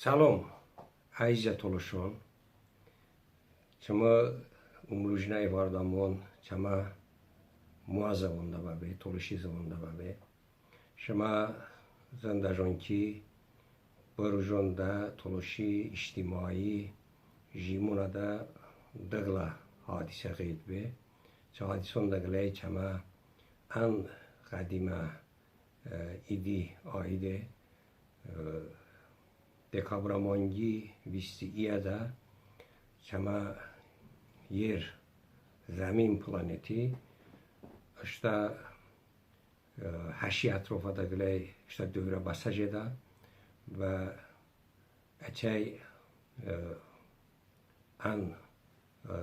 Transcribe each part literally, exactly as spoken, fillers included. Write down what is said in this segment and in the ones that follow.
Səlom, əzizə tolışon. Çəmə ımrujnə ivardəmon çəmə moə zıvonədə bəbe, tolışi zıvonədə bəbe. Şımə zındəşon ki, bı rujonədə tolışi ictimai jimonədə dı qılə hadisə qeyd be. Çı hadisonədə qıləy çəmə ən ğədimə idi aide. Dekabrə manqi visti iyədə çəmə yer, zəmin planeti ıştə həşi ətrofədə qıləy ıştə dövrə bəsə jedə və əçəy ən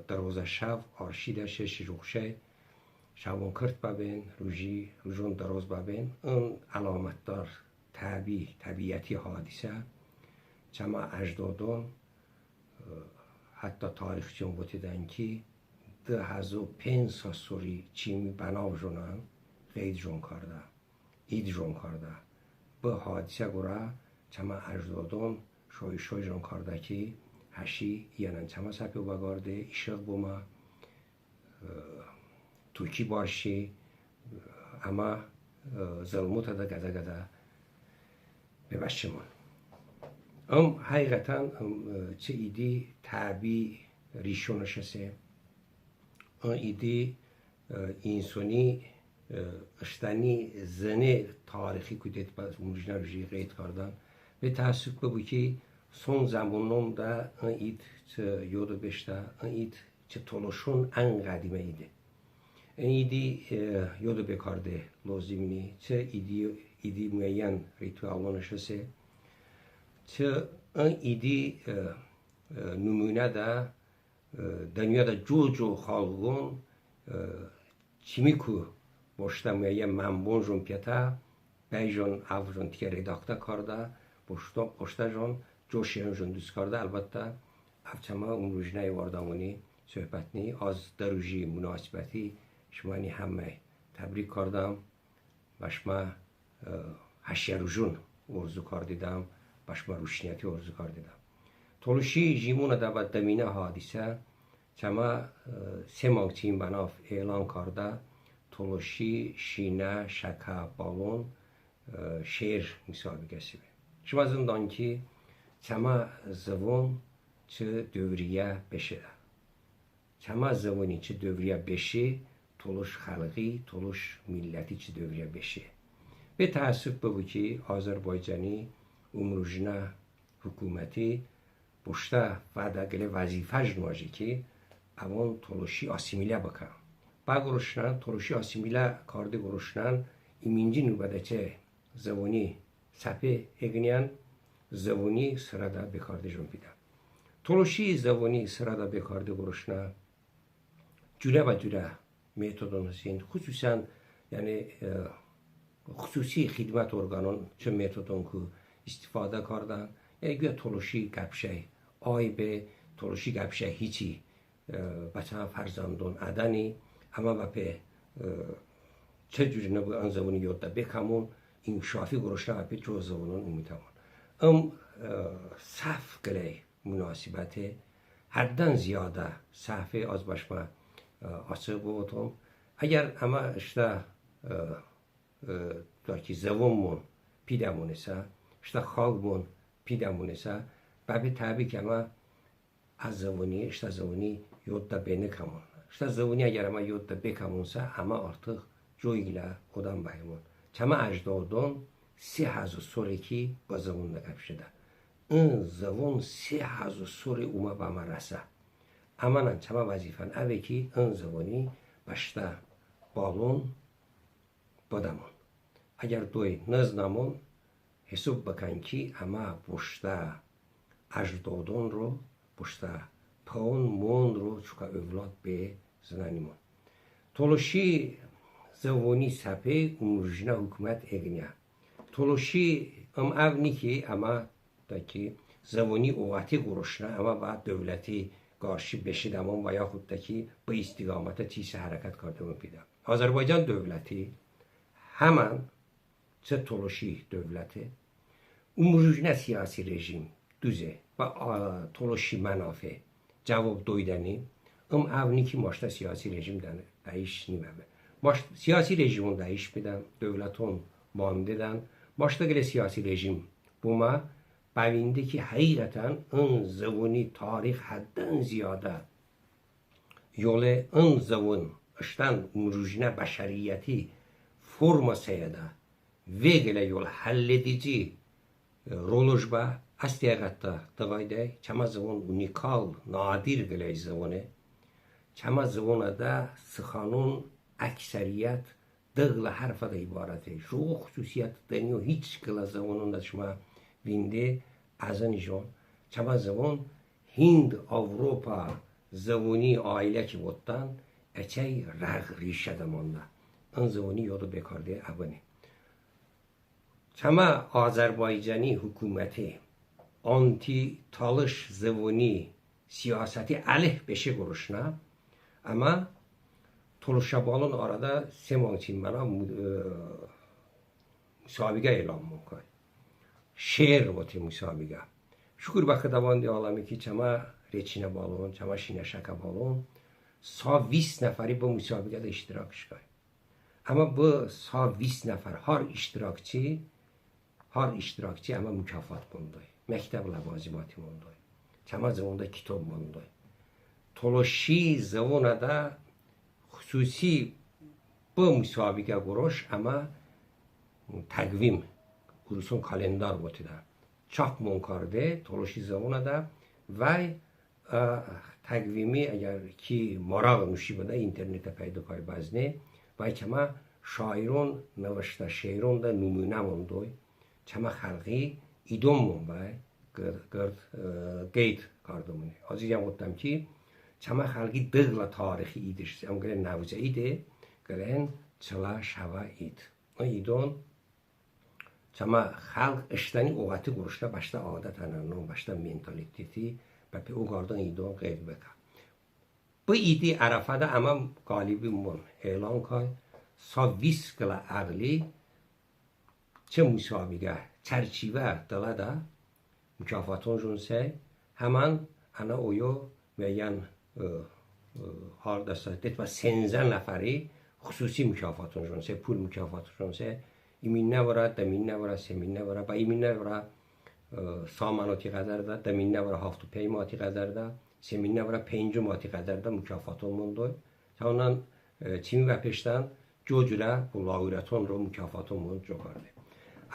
dırozə şəv arşidə şeşi joxşəy şəvon kırt bəben, rujon dırozə bəben. In əlomətdar təbii, təbiəti hadisə çəmə əcdodon, hətta tarixçiyon votedən ki, dı həzo penc sa sori çımi bənavşonən qeydşon kardə, idşon kardə. Bı hadisə qorə çəmə əcdodon şoy-şoyşon kardə ki, həşi iyənən çəmə səpe bəqarde, işığ bomə, tuki barşi, əmə zılmotədə qədə-qədə bebəşemon. Im həqiqətən çı idi təbii rişonış hese. In idi insoni ıştəni zıne tarixi kudet bə ımrujnə ruji qeyd kardən. Ve təəssuf bıbu ki, son zəmononədə ın id çı yodo beşedə, ın id çı tolışon ən ğədimə ide. In idi yodo bekarde lozim ni, çı idi, idi muəyyən ritualonış hese, çı ın idi nımunədə dınyoədə co-co xalqon çımiku boştə muəyyən mənbonşon piyətə, bəyşon əvşon tikə redaktə kardə, boştə, boştəşon co şeyonşon dust kardə. Əlbəttə, əv çəmə ımrujnə ivardəmoni söhbət ni. Az dı ruji munasibəti şıməni həmməy təbrik kardəm. Bə şımə həşiyə rujon orzu kardedəm, bə şımə ruşniyəti orzu kardedəm. Tolışi jimonədə bə dıminə hadisə çəmə se manq çımi bənav elan kardə tolışi şinə, şəkə, balon şeir musabiqəsi be. Şımə zındən ki, çəmə zıvon çı dövriyə beşedə. Çəmə zıvoni çı dövriyə beşe, tolış xəlği, tolış milləti çı dövriyə beşe. Ve təəssuf bıbu ki, Azərbaycani ımrujnə hukuməti boştə vədə qılə vəzifəş nıvəje ki, əvon tolışi assimilə bıkən. Bə qoroşnən, tolışi assimilə karde qoroşnən iminci nubədə çəy zıvoni səpe eqıniən, zıvoni sırada bekardəşon pidə. Tolışi zıvoni sırada bekarde qoroşnən curəbəcurə metodon hestin, xususən, yəni, xususi xidmət orqanon çı metodonku istifadə kardən, yəni quya tolışi qəpjəy aybe, tolışi qəpjəy hiçi bə çəmə fərzəndon ədəni, əmə bəpe çı curə nıbu ın zıvoni yodədə bekəmon, inkişafi qoroşnə bəpe co zıvonon umutəmon. Im səhv qıləy munasibəte, həddən ziyadə səhve. Az bə şımə açıq bıvotom. Əgər əmə ıştə, ıştə ki zıvonmon pidəmonesə, ıştə xalqmon pidəmonesə, bəpe təbii ki, əmə ə zıvoni, ıştə zıvoni yodədə benıkəmon. Iştə zıvoni əgər əmə yodədə bekəmonsə, əmə artıq coylə odəm bəhemon. Çəmə əcdodon se həzo sore ki bı zıvonədə qəpjədə. In zıvon se həzo sore omə bə əmə rəsə. Əmənən çəmə vəzifən əve ki, ın zıvoni bəştə balon bıdəmon. Əgər doy nıznəmon, hisob bıkən ki, əmə boştə əcdodonro, boştə pıon-moonro çokə ovlod be zınənimon. Tolışi zıvoni səpe ımrujnə hukumət eqıniyə. Tolışi ım əv ni ki, əmə də ki zıvoni oğəti qoroşnə əmə bə dövləti qarşı beşedəmon və yaxud də ki bı istiqamətə çiysə hərəkət kardəmon pidə. Azərbaycan dövləti həmən çı tolışi dövləte, ımrujnə siyasi rejim Duze, bə tolışi mənafe cəvob doydəni. Im əv ni ki maştə siyasi rejim dəyiş nibəbe. Maştə siyasi rejimon dəyiş bedən, dövləton mandedən. Maştə qılə siyasi rejim bımə, bəvinde ki həqiqətən ın zıvoni tarix həddən ziyadə yole ın zıvon ıştən ımrujnə bəşəriyyəti forma səyədə ve qılə yol həlledici rolış bə. Əsti həqiqətədə dı qaydəy, çəmə zıvon unikal, nadir qıləy zıvone. Çəmə zıvonədə sıxanon əksəriyyət dı qılə hərfədə ibarəte. Jıqo xususiyət dınyo hiç qılə zıvononədə şımə vinde əzıniyon. Çəmə zıvon Hind, Avropa zıvoni ailə ki votdən, əçəy rəğ-rişədə mandə. In zıvoni yodo bekarde əbıni. Çəmə Azərbaycani hukuməti anti-tolış zıvoni siyasəti əleyh beşe qoroşnə, əmə tolışə balon arədə se manq çin bənə musabiqə elan bıkəy. Şer vote musabiqə. Şukur bə Xıdavandi aləmi ki çəmə reçinə balon, çəmə şinə şəkə balon sa vist nəfəri bı musabiqədə iştirakış kay. Əmə bı sa vist nəfər har iştirakçi, har iştirakçi əmə mukafot mondoy. Məktəb ləvazimati mondoy. Çəmə zıvonədə kitob mondoy. Tolışi zıvonədə xususi bı musabiqə qoroş əmə təqvim, uruson kalendar votedən, çapmon karde tolışi zıvonədə. Vəy təqvimi əgər ki marağ nuşi bıdə, internetədə pəydo kay bəzne. Vəy çəmə şairon nıvıştə şeironədə numunə mondoy. Çəmə xəlği idonmon vəy qırd qeyd kardəmone. Əzizən votdəm ki çəmə xəlği dı qılə tarixi idış, ım qılə Nəvuzə ide, qıləən Çılə şəvə id. In idon çəmə xəlğ ıştəni oqəti qoroştə bəştə adət-ənənəon, bəştə mentaliteti, bəpe oqarde ın idon qeyd bıkə. Bı idi ərəfədə əmə qalibimon elan kay. Sa vist qılə əğli çı musabiqə çərçivə dılədə mukafoton jonsəy, həmən ənə oyo muəyyən hardəsə detobə senzə nəfəri xususi mukafoton jonsəy, pul mukafoton jonsəy. İminə vırə, dıminə vırə, seminə vırə, bə iminə vırə sa manoti qədərdə, dıminə vırə hafto pey manoti qədərdə, seminə vırə penco manoti qədərdə mukafoton mondoy. Çəvonən çimi vəpeştən co curə bı laureatonro mukafoton mond co karde.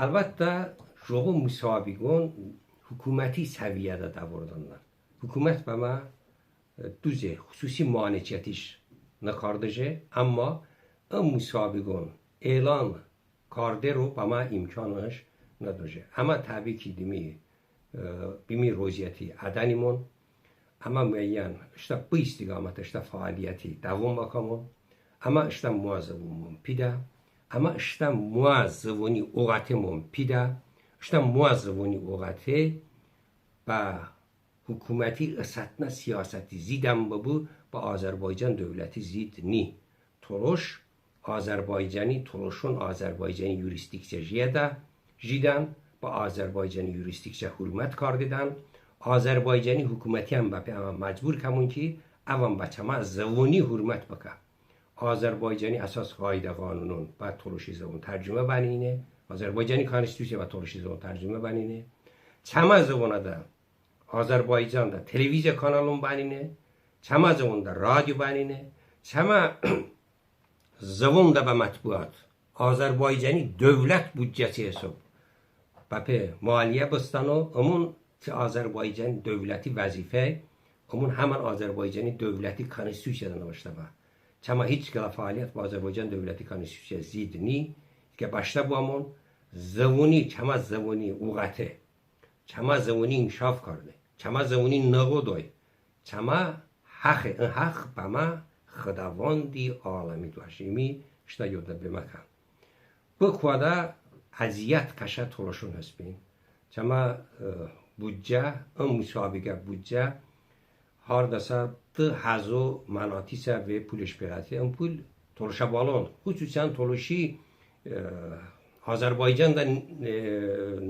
Əlbəttə jıqo musabiqon hukuməti səviyyədə dəvordəndən. Hukumət bəmə duze xususi maneçiyətiş nıkardışe, əmma ın musabiqon elan kardero bəmə imkanış nıdışe. Əmə təbii ki dimi bımi roziyəti ədənimon. Əmə muəyyən ıştə bı istiqamətədə ıştə fəaliyyəti dəvom bıkəmon. Əmə ıştə moə zıvonmon pidə. Əmə ıştə moə zıvoni oqətemon pidə. Iştə moə zıvoni oqəte bə hukuməti ısətnə siyasəti zidəm bıbu, bə Azərbaycan dövləti zid ni. Tolış Azərbaycani, tolışon Azərbaycani yurisdiksiya jiyədə jidən, bə Azərbaycani yurisdiksiya hurmət kardedən. Azərbaycani hukumətiyən bəpe əmə məcbur kəmon ki əvən bə çəmə zıvoni hurmət bıkə. Azərbaycani əsas qaydə-qanunon bə tolışi zıvon tərcumə bənine. Azərbaycani konstitusiya bə tolışi zıvon tərcumə bənine. Çəmə zıvonədə Azərbaycanədə televiziya kanalon bənine, çəmə zıvonədə radio bənine, çəmə zıvonədə bə mətbuat Azərbaycani dövlət budcəsi hisob bəpe maliyə bıstəno. Imon çı Azərbaycani dövləti vəzifəy, ımon həmən Azərbaycani dövləti konstitusiyada nıvıştə bə. Çəmə hiç qılə fəaliyyət bə Azərbaycan dövləti konstitusiya zid ni. Ki bəştə bıəmon, zıvoni, çəmə zıvoni oqəte, çəmə zıvoni inkişaf karde, çəmə zıvoni nığo doy, çəmə həxe, ın həx bəmə Xıdavandi aləmi doəşe. İmi ıştə yodo beməkən. Bı koədə əziyyət kəşə tolışon hestbin. Çəmə budcə, ın musabiqə budcə hardəsə dı həzo manatisə ve pulış beqəte. In pul tolışə balon, xususən tolışi Azərbaycanədə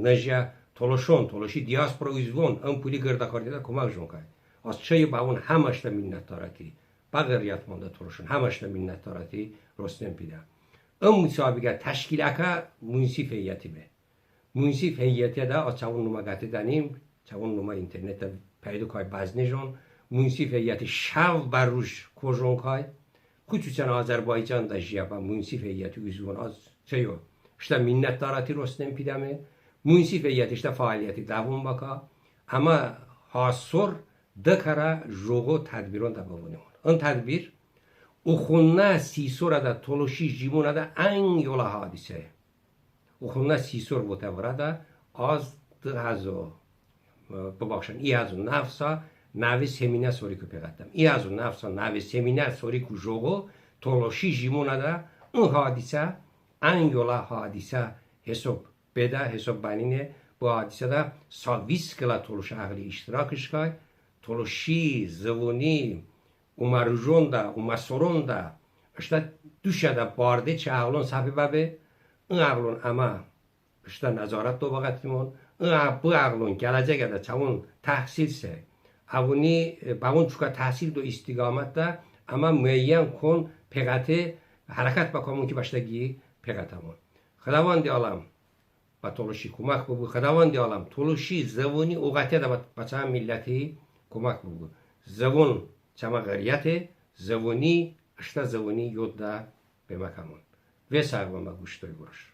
nıjiyə Tolışon, tolışi diaspora uzvon ın puli qırdə kardeədə koməqşon kay. Az çəyo bəvon həmə ıştə minnətdarəti, bə ğıryət mandə tolışon həmə ıştə minnətdarəti rosnen pidəm. Im musabiqə təşkil əkə munsif heyəti be. Munsif heyətədə az çəvon nomə qətedənim, çəvon nomə internetədə pəydo kay bəzneşon. Munsif heyəti şəv bə ruj koşon kay. Xususən Azərbaycanədə jiyə bə munsif heyəti uzvon az çəyo ıştə minnətdarəti rosnen pidəme. Munsif heyəti ıştə fəaliyyəti dəvom bəkə. Əmə ha sor dı kərə jıqo tədbironədə bıvonimon. In tədbir oxonə si sorədə tolışi jimonədə ən yolə hadisəye. Oxonə si sor votə vırədə az dı həzo, bıbaxşən, i həzo nəv sa nəve seminə soriku peqətdəm. I həzo nəv sa nəve seminə soriku jıqo tolışi jimonədə ın hadisə ən yolə hadisə hesob bedə, hesob bənine. Bı hadisədə sa vist qılə tolışə əğıli iştirakış kay. Tolışi zıvoni omə rujonədə, omə soronədə ıştə duşədə barde çı əğılon səpe bəbe. In əğılon əmə ıştə nəzarət doə bıqətimon. In ə-, bı əğılon gələcəkədə çəvon təhsil se, əvoni, e, bəvon çokə təhsil doə istiqamətədə əmə muəyyən kon peqəte hərəkət bəkamon ki, bəştə qi peqətəmon. Xıdavəndi-aləm bə tolışi komək bıbu, Xıdavəndi-aləm tolışi zıvoni oqətedədə bə, bə çəmə milləti komək bıbu. Zıvon çəmə ğıryəte, zıvoni, ıştə zıvoni yodədə beməkamon. Ve sağ bıbən, bə quştoy qorəş.